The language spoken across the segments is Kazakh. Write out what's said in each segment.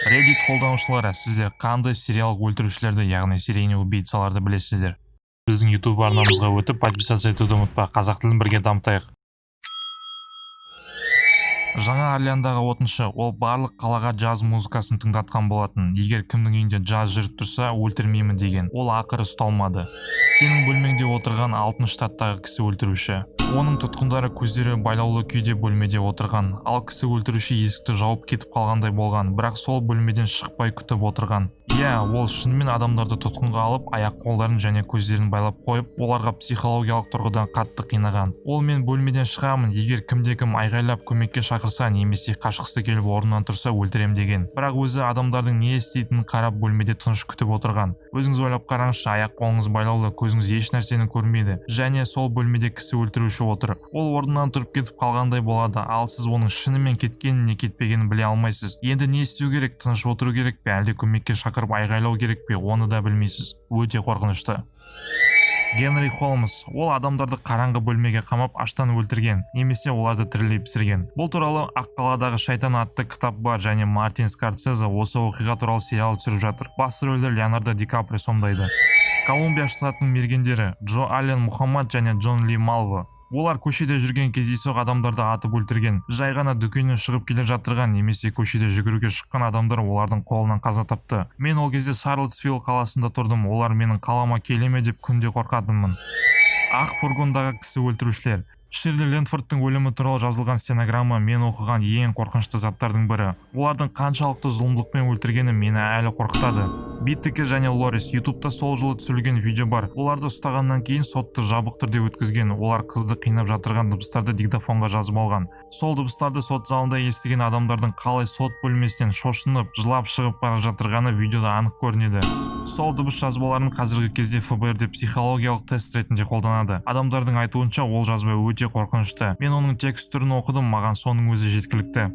Reddit қолданушылары, сіздер қандай сериялық өлтірушілерді, яғни серийный убийцаларды білесіздер? Біздің YouTube арнамызға өтіп, подписаться етуді ұмытпа. Қазақ тілін бірге дамытайық. Жаңа Орлеандағы отыншы. Ол барлық қалаға джаз музыкасын тыңдатқан болатын. Егер кімнің үйінде джаз жүріп тұрса, өлтірмеймін деген. Ол ақыры ұсталмады. Сенің бөлмеңде отырған алтыншы штаттағы кісі өлтіруші. Оның тұтқындары көздері байлаулы күйде бөлмеде отырған, ал кісі өлтіруші есікті жауып кетіп қалғандай болған, бірақ сол бөлмеден шықпай күтіп отырған. Иә, ол шынымен адамдарды тұтқынға алып, аяқ қолдарын және көздерін байлап қойып, оларға психологиялық тұрғыдан қатты қинаған. Ол: «Мен бөлмеден шығамын, егер кімде-кім айғайлап көмекке шақырса немесе қашқысы келіп орнынан тұрса, өлтірем», – деген. Бірақ өзі адамдардың не істейтінін қарап, бөлмеде тыныш күтіп отырған. Өзіңіз ойлап қараңызшы: аяқ қолыңыз байлаулы, көзіңіз еш нәрсені көрмейді және сол бөлмеде кісі өлтіруші отыр. Ол орнынан тұрып кетіп қалғандай болады, ал сіз оның шынымен кеткенін не кетпегенін біле алмайсыз. Енді не істеу керек? Тыныш отыру керек пе, әлде көмекке шақырып айғайлау керек пе? Оны да білмейсіз. Өте қорқынышты. Генри Холмс. Ол адамдарды қараңғы бөлмеге қамап, аштан өлтірген немесе оларды тірілей пісірген. Бұл туралы «Аққаладағы шайтан» атты кітап бар және Мартин Скорсезе осы оқиға туралы сериал түсіріп жатыр. Басты рөлді Леонардо Ди Каприо сомдайды. Колумбия штатының мергендері Джо Аллен Мухаммад және Джон Ли Малво. Олар көшеде жүрген кездейсоқ адамдарды атып өлтірген. Жай ғана дүкеннен шығып келе жатырған немесе көшеде жүгіруге шыққан адамдар олардың қолынан қаза тапты. Мен ол кезде Шарлотсвилл қаласында тұрдым. Олар менің қалама келе ме деп күнде қорқатынмын. Ақ фургондағы кісі өлтірушілер. Ширли Ленфордтың өлімі туралы жазылған стенограмма – мен оқыған ең қорқынышты заттардың бірі. Олардың қаншалықты зұлымдықпен өлтіргені мені әлі қорқытады. Биттеке және Лорис. Ютубта сол жылы түсірілген видео бар. Оларды ұстағаннан кейін сотты жабық түрде өткізген. Олар қызды қинап жатырған дыбыстарды диктофонға жазып алған. Сол дыбыстарды сот залында естіген адамдардың қалай сот бөлмесінен шошынып, жылап шығып бара жатырғаны видеода анық көрінеді. Сол дыбыс жазбаларын қазіргі кезде ФБРде психологиялық тест ретінде қолданады. Адамдардың айтуынша, ол жазба өте қорқынышты. Мен оның текст түрін оқыдым, маған соның өзі жеткілікті.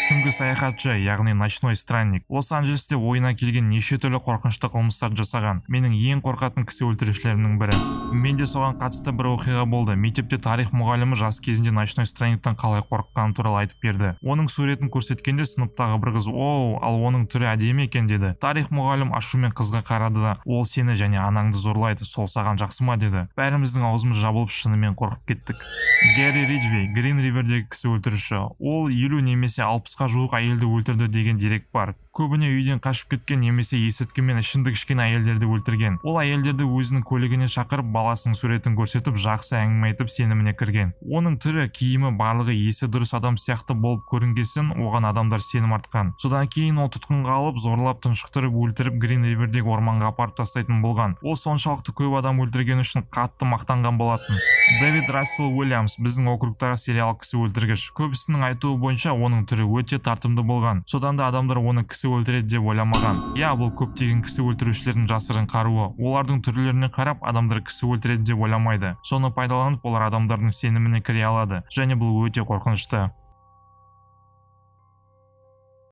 Түнгі саяхатшы, яғни ночной странник. Лос-Анджелесте ойына келген неше түрлі қорқынышты қылмыстарды жасаған. Менің ең қорқатын кісі өлтірушілерімнің бірі. Менде соған қатысты бір оқиға болды. Мектепте тарих мұғалімі жас кезінде ночной странниктан қалай қорыққаны туралы айтып берді. Оның суретін көрсеткенде сыныптағы бір қыз: «Оу, ал оның түрі әдемі екен», – деді. Тарих мұғалім ашумен қызға қарады да: «Ол сені және анаңды зорлайды, сол саған жақсы ма?» – деді. Бәріміздің аузымыз жабылып, шынымен қорқып кеттік. Гэри Риджвей, Грин Ривердегі кісі өлтіруші. Ол 50 немесе 60-қа жуық әйелді өлтірді деген дерек бар. Көбіне үйден қашып кеткен немесе есірткі мен ішімдік ішкен әйелдерді өлтірген. Ол әйелдерді өзінің көлігіне шақырып, баласының суретін көрсетіп, жақсы әңгіме айтып, сеніміне кірген. Оның түрі, киімі, барлығы есі дұрыс адам сияқты болып көрінгесін, оған адамдар сенім артқан. Содан кейін ол тұтқынға алып, зорлап, тұншықтырып өлтіріп, Грин Ривердегі орманға апарып тастайтын болған. Ол соншалықты көп адам өлтіргені үшін қатты мақтанған болатын. Дэвид Рассел Уильямс, біздің округтағы сериялық кісі өлтіргіш. Көбісінің айтуы бойынша, оның түрі өте тартымды болған, содан да адамдар оны кісі өлтіреді деп ойламаған. Иә, бұл көптеген кісі өлтірушілердің жасырын қаруы. Олардың түрлеріне қарап, адамдар кісі өлтіреді деп ойламайды. Соны пайдаланып, олар адамдардың сеніміне кіре алады және бұл өте қорқынышты.